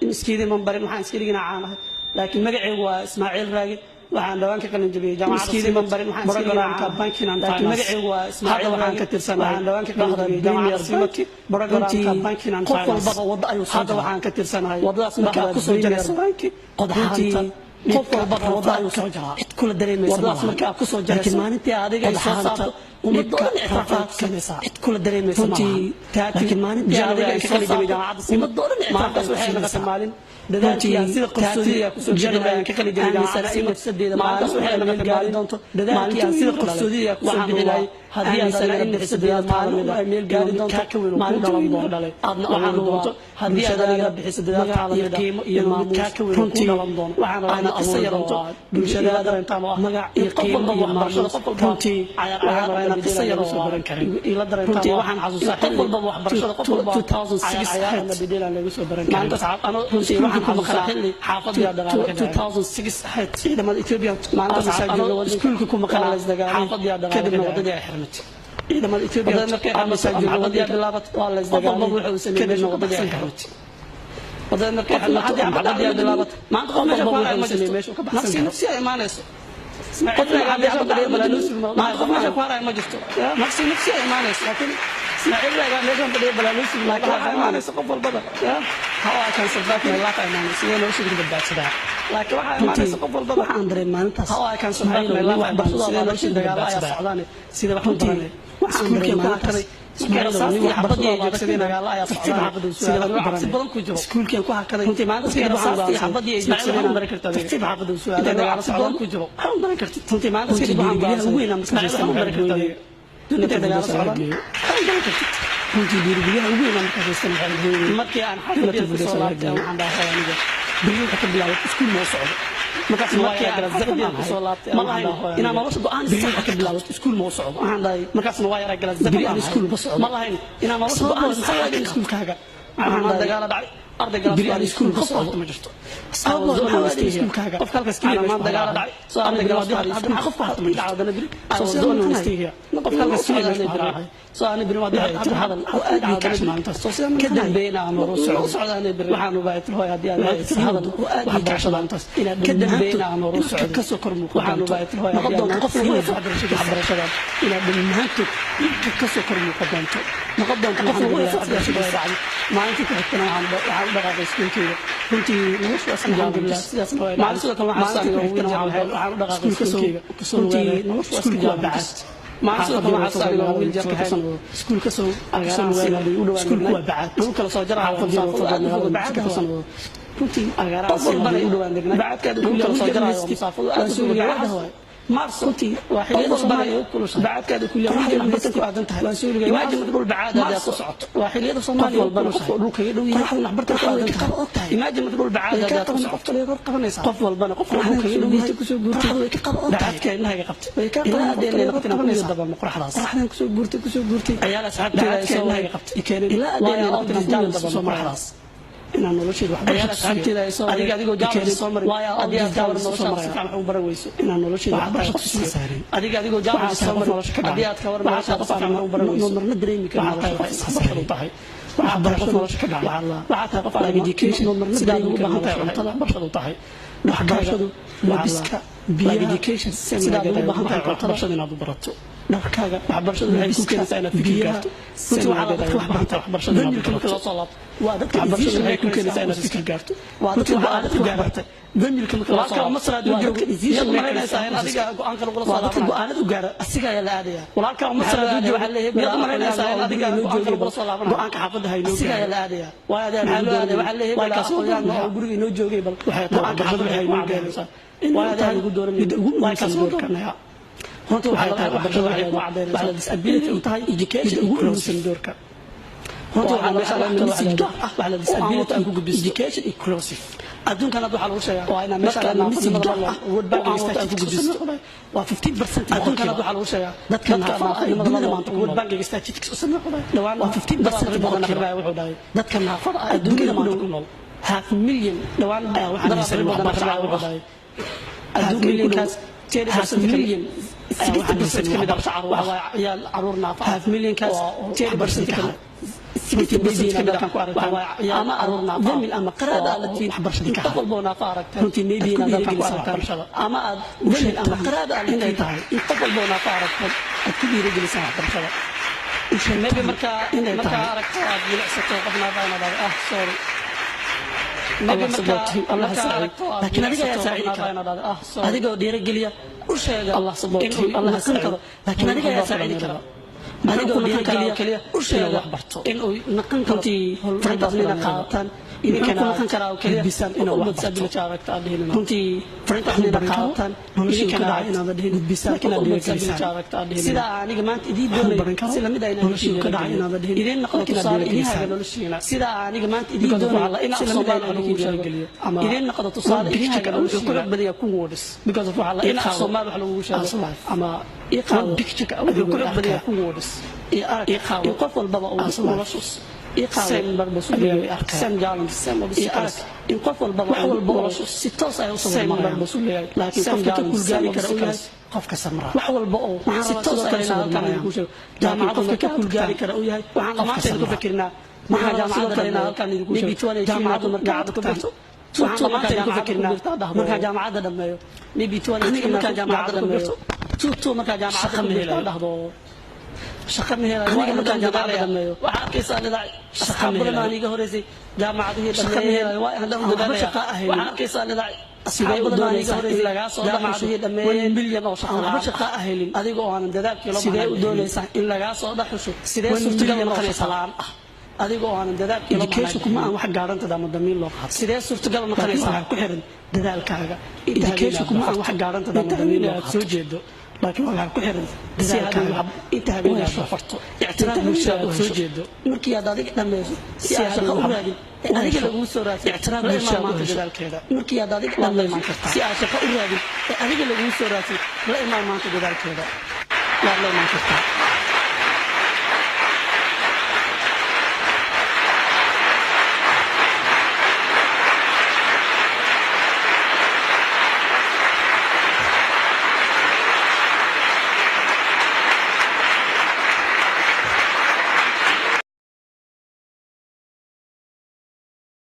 Miskiidii man barin, waxaan iska dhiginaa caanahay, laakiin magacaygu waa Ismaaciil Raage. Waxaan dhawaan ka qalin jabiyey jaamacadda Miskiidii man barin, waxaan iska dhiginaa programka banking and laakiin finance. Magacaygu waa Ismaaciil Hadda waxaan Raage. ka tirsanahay Waxaan dhawaan ka qalin bahda jabiyey Premier jaamacadda Simad, Bank, programka runtii banking and qof finance. Walbaba waddo ayuu soo Hadda jaraa. Waxaan ka tirsanahay Waddadaas markaa bahda ku soo Premier jarayso Bank. qodxaanta, Runtii qof walbaba waddo ayuu soo jaraa. Cid kula dareemaysa Waddadaas malaha. Markaa ku soo jarayso Laakiin maalintii adiga ay soo qodxaanta, saarto, ummadda oo dhan ictiraaf ay ku siinaysaa. Cid kula dareemaysa Runtii, malaha. laakiin maalintii January adiga ay ay ka soo qalin jabiyey saarto, jaamacadda Simad. ummadda oo dhan ictiraaf ay Maalintaas ku waxay noqotay siinaysaa. Maalin dadaalkii aan sida qarsoodiga ah kusoo January bixi aan ka qalin jabiyey jaamacadda aaminsanaa in Simad. nafsadeeda Maalintaas maalin waxay ay meel noqotay gaari maalin doonto, dadaalkii aan maalintii sida wiil qarsoodiga ah kusoo waxaan bixi lahay, hubaa haddii aad aaminsanaa adiga in bixiso nafsadeeda dadaal maalin maalin ay meel gaari inuu doonto, kaa ka weyn uu ku maalintii dhalan wiil doono dhalay aadna waxaan abuuri hubaa doonto haddii aad bulshadaada adiga bixiso dadaal magac iyo iyo qiimo iyo inuu mid maamuus kaa ka weyn uu ku runtii dhalan doono waxaan rabaa aadna inaad qisa abuuri yaranto doonto bulshadaada darentaan oo ah magac in iyo qof qiimo walba iyo waxbarashada maamuus qof walba runtii cayaar waxaan cayaar rabaa inaad qisa yar oo soo baran karin ila darentaan Runtii oo ah waxaan xasuustaa in qof walba waxbarashada qof walba 2006 cayaar cayaar ama bideel aan lagu soo baran karin. Maalintaas Runtii runtii waxaan waxaan xasuustaa xasuustaa xilli xaafadii dagaal ka dhacay. 2006 ahayd Ciidamada Ethiopia Maalintaas maalintaas anoo jooga iskuulka ku maqanaa waa la isdagaalay, xaafadii dagaal ka kadibna dhacay. Wadadii ay xirmatay. Ciidamada Ethiopia Wadada markay xirmatay jooga xaafadii wadanka bilaabatay waa la qof walba isdagaalay, wuxuu sameeyey kadibna meesha wadadii ay ka xirmatay. Wadada markay Qof xirmatay haddii xaafadii xabad bilaabatay maanta qof qof meesha walba ku haraya wuxuu ma sameeyey jirto. Meesha ka baxsan Nafsi karo. Nafsi ay imaanayso. Qof Ismaaciil haddii meesha xabad fadhiya ma maanta qof meesha jirto. Ku haraya ma jirto. Nafsi nafsi ay imaanayso. Laakiin Ismaaciil baa meeshan fadhiya balaaluusi. Laakiin waxaa imaanaysa qof walbaba how I can survive my life ay imaanayso, sidee noloshayda ku badbaadsadaa. Laakiin waxaa Runtii imaanaysa qof walbaba waxaan dareemay maalintaas how I can survive my life ay imaanayso, sidee noloshayda dagaalo ayaa badbaadsadaa. Socdaane sida wax u Runtii baranay waxaan iskuulkii dareemay ku maalintaas hakaday markii Ismaaciil rasaastii nin xabadii ay waxbarashada joogsadeen dagaalo ayaa tartiib socdaan xaafadda sida sida wax u cabsi baranay badan ku jiro. Iskuulkii ku hakaday Runtii maalintaas markii kadib waxaan rasaastii go'aansaday xabadii ay Ismaaciil joogsadeen waxaan baran kartaa adiga. Tartiib xaafadda u su'aal Intay dagaalo dagaalo socdaan badan ku jiro waxaan u baran kartid. Runtii maalintaas Runtii kadib waxaan dhiirigeliyaha go'aansaday ugu weyn aan Ismaaciil markaas waxaan baran kartaa adiga. Intay dagaalo socdaan waxaan u baran kartid. Runtii dhiirigeliyaha ugu weyn aan markaas haystan waxay hooyadey Markii aan xaafadda ku soo laabtay waxaan dhahay aniga berri waxa ka bilaabay iskuul moo socdo markaas Markii aan xaafadda ku soo laabtay ma lahayn inaan nolosha go'aan berri sax waxa ka bilaabay iskuul moo socdo waxaan dhahay markaasna waa yaraa gala berri aan iskuul ma socdo ma lahayn inaan nolosha Sabab go'aan maxaa sax waaye iskuulkaaga waxaan dhahay dagaalo dhacay arday gala berri aan iskuul ma qof socdo ma jirto Sabab maxaa waaye iskuulkaaga qofka halkaas kaliya Waxaan meesha dagaalo dhacay soo arday gala iskuul qof wax ma jirto dhacdana beri soo soo sidaan sidaan qofka halkaas kaliya meesha ku haray soo ana beri waa hadal oo aad ii kacsan maalintaas soo sidaan ka dambeeyna aan hor u socdo socdo waxaan u baahay hooy haddii aad Waxay tiri hadal oo aad ii waxbarashada kacsan maalintaas inaad ka dambeeyna dambeeyna aan hor u socdo ka soo kor muuqan waxaan u baahay hooy noqon haddii doonto aad qof weyn waxbarashada inaad dhammaantood ka soo kor muuqan doonto noqon doonto qof qof weyn waxbarashadiisa waxbarashadiisa maalintii ku xigtana waxaan u dhaqaaqay iskuulkeyga. Runtii noloshu waa iska Alxamdulillah, sidaasna waa maalin sidoo kale waxaan maalintii aniga ku wiil xigtana jar waxaan waxaan u dhaqaaqay iskuulka soo iskuulkeyga. Kasoo Runtii lugeynay. noloshu waa iska Iskuulku waa jaabis. Bacaad Maalin sidoo kale waxaan aniga wiil jar iskuulka soo kasoo lugeynay u dhawaan iskuulku waa bacaad dhulka la soo jaraayo xaafadii masaafadu aad u fog bacaad bacaad runtii Agaaraha qof walbana u dhawaan degnay bacaadkaada dhulka la soo jaraayo masaafadu aad u fog bacaad waay Maarso runtii waa xilliyada qof walbana Soomaaliya u kulushahay bacaadkaada kulliya Qoraxda waxay waxbartan ku aadan tahay waan soo lugay imagine marka dhul bacaad aad ku socoto waa xilliyada qof Soomaaliya walbana qof dhulka iga dhow yahay qoraxda waxbartan ku way aadan ka tahay qaba og tahay imagine marka dhul bacaad way ka aad ku qaban socoto qof kale kor qabanaysaa qof walbana qof Qoraxda dhulka iga dhow yahay kusoo guurtay qoraxda way ka qaba og tahay bacaadka indhaha qabtay way ka ilaa qaban hadda inay noqoto inaan ku qabanaysaa dabalno qoraxdaas qoraxdan kusoo guurtay Ciyaal asxaabteyda ay bacaadka soo indhaha qabtay keeneen ilaa hadda waayo inay noqoto all inaan these ku soo dabalno maray qoraxdaas inaan noloshayda ciyaal waxbarasho asxaabteyda ay soo adiga adigoo jaamacad soo marin waayo haddii aad all ka waran these soo noloshaada si maraya fiican wax u baran weyso inaan noloshayda waxaad tahay waxbarasho qof tusiyey khasaarin adiga adigoo jaamacad soo marin nolosha ka dhacay haddii aad ka waran waxaad noloshaada si fiican wax u baran weyso marna dareemi karin waxaad tahay nolosha qof waxbarashadu tahay waxaad tahay qof waxbarashadu nolosha ka dhacay waxaad tahay qof Like education marna sidaad dareemi ugu karin baahan tahay nolosha cuntada waxbarashadu tahay dharkaaga labiska biyaha like education sidaad ugu baahan tahay cuntada waxbarashada inaad u barato dharkaaga waxbarashadu waxay ku keenaysaa inaad fikir biyaha gaarto runtii waxaa dadka wax bartay waxbarashada inaad familka marka barato loo soo laabto waa dadka waxbarashadu decision waxay ku makers keenaysaa inaad qoysaska. fikir gaarto Waa dadka runtii go'aanada go'aanada wax bartay familka marka loo soo walaalka laabto Masar hadduu waa joogo dadka decision miyaad makers malaynaysaa in adiga go'aanka lagula soo waa dadka laabanayo go'aanada u gaara asiga ayaa la aadaya walaalka Masar hadduu joogo miyaad u malaynaysaa in adiga go'aanka lagula soo laabanayo go'aanka xaafadda ha inoo asiga ayaa gaaro la aadaya waa adaa maxaa loo aadaya waxaa leeyahay waa kaas aqoon oo guriga inoo joogay bal waxay tahay go'aanka waxbarashadu xaafadda waxay ha inoo inoo gaaraysaa gaaraysaa waa adaa lagu dooranay midda ugu waa muhiimsan kaas doorkanaga runtii waxay tahay waxbarashadu waxay waxay ku wax cadaynaysaa la disability u tahay education midda ugu inclusive muhiimsan doorka runtii waxaa waxaa meesha meesha laga message gaar ah wax la disability aan ku gudbisto education inclusive adduunkan hadda waxaa lagu sheegaa waa inaa meesha dadka laga message naafanimada gaar la ah World Bank oo aan wato aan ku statistics gudbisto waa 15% adduunkan hadda waxaa lagu sheegaa dadka naafada ah ee naafanimada dunida la maanta ku World nool Bank statistics u sameeyo dhawaan waa 15% badan boqolkiiba akhrinaya wuxuu dhahay dadka naafada ah ee adduunyada dunida maanta maanta ku nool half million dhawaan ayaa waxaan dad haysanin badan waxbarasho akhrinaya wuxuu ah dhahay half adduunka millionkaas 30% half ka mid million ayaa waxaan 60% haysanin ka mid ah waxbarasho waxa waa ciyaal caruur naafa ah half millionkaas oo 30% waxbarashadii ka ka mid 60% dalkan ku aragtaan ama aruur family ama qaraabo aad tihiin waxbarashadii ka qof walba oo naafa aragtaan. Runtii maybe aad ku inaad dalkan ku dhiirigelisaan aragtaan waxbarashada ama aad family ama qaraabo aad inay inay tahay in qof walba oo naafa aragtaan aad ku dhiirigelisaan waxbarashada, maybe markaa inay markaa tahay aragto aad milicsato qof naafa inaad dhahdo, "Ah, sorry." Maybe Allah markaa support him, Allah markaa saacid. aragto aad Laakiin adiga ayaa milicsato qof saacidi naafa kara. inaad dhahdo, "Ah, sorry." Adigoo dhiirigeliya. U sheega Allah support inuu him, Allah naqan saacid. karo. Laakiin adiga ayaa saacidi kara. Adigoo dhiirigeliya, u sheega inuu wax barto. Inuu naqan karo. Runtii fariintaasna inaad qaadataan, idinkana Muxuu ku naqan karaa oo keliya gudbisaan inuu qof wax walba barto. disability Aragta aad dhihin. Runtii Fariintaasna inaad baran karo, qaadataan, noloshii idinkana ku dhacay inaad dhihin, gudbisaan, laakiin inaad qof walba dhiirigelisaan. disability aragta aad dhihin. Sidaa aniga maanta idiin baran doonayo karo, si lamid ah inaan noloshii ku dhacay inaad dhihin, idiin noqdo laakiin aad tusaale idiin haga dhiirigelisaan. noloshiina. Sidaa aniga maanta idiin Because of doonayo waxaa la- in si af lamid ah Soomaali inaan lagu idin sheego dhiirigeliyo. Ama idiin noqdo tusaale one idiin haga picture wuxuu ku noloshiina. xog badan yahay kun words. Because of waxaa la in af Soomaali wax lagugu sheego As life. ama ii qaado One picture wuxuu ku adigoo xog badan yahay arkaa. kun words. Iyo arag ii qaado in qof walbaba uu As life. noloshu ii qaado Same purpose u adigoo leeyahay, arkaa. same challenge, same Iyo obstacles, arag in qof walbaba wax uu walba oo noloshu si toos ay u soo same marayaan. purpose u leeyahay, Laakiin same qofka ka challenge, kuulgaari same kara uu yahay obstacles. qofka samra. Wax walba oo Waxaan si rabaa toos sidoo ay kale inaan inaan halkan halkan idinku sheego, laakiin jaamacaddu qofka ka markaad kuulgaari tagtaan kara uu yahay waxaan qofka dhammaanteen ku samra. fikirnaa Waxaan markaan rabaa sidoo jaamacadda kale inaan dhammeeyo halkan idinku maybe sheego, 2018 jaamacaddu markaad markaad ku tagtaan birto, waxaan dhammaanteen ku fikirnaa markaan jaamacadda dhammeeyo maybe 2018 Aniga markaan jaamacadda ku dhammeeyo birto, 22 markaan jaamacadda shaqo ku ma birto helayo. dhahdo shaqo ma helayo. Aniga Waa markaan inaan jaamacadda dadaalaya. dhammeeyo Waxaa arkaysaa nidac shaqo asxaab ma badan helayo. aan iga horeysay jaamacadihii Shaqo ma dhammeeyeen. helayo. Waa inaan Aan waxba dadaalaya. shaqo ahayn. Waxaa arkaysaa nidac Sidee asxaab u badan aan iga doonaysaa in horeysay lagaa soo dhaxasho jaamacadihii dhammeeyeen 1 milyan oo shaqo aan waxba la'aan shaqo ahayn adiga oo aanan dadaalkii loo Sidee baahnayn u bixinin. doonaysaa In lagaa soo dhaxasho sidee 1 suurtagal milyan oo noqonaysaa shaqo la'aan ah adiga oo aanan dadaalkii loo baahnayn Education kuma bixinin. aan wax gaarantada ama damiin loo qaato. Sidee suurtagal Laakiin noqonaysaa waxaa ku xiran dadaalkaaga. Inta Education kuma aan habeen wax gaarantada ama inta damiin habeen loo aad qaato. soo jeedo Laakiin waxaa ku xiran si aad dadaalkaaga. inta habeen U aad hesho farto ictiraaf inta bulshada habeen u aad soo hesho. jeedo markii aad adiga dhammayso si Si aad aad shaqo u wax raadin ee u adiga hesho laguu soo raadsan ictiraaf la imaan bulshada u maanta hesho. dadaalkeeda. Markii aad adiga Waad la dhammayso imaan kartaa. si aad shaqo u raadin ee adiga laguu soo raadsan, la imaan maanta dadaalkeeda. Waad la imaan kartaa.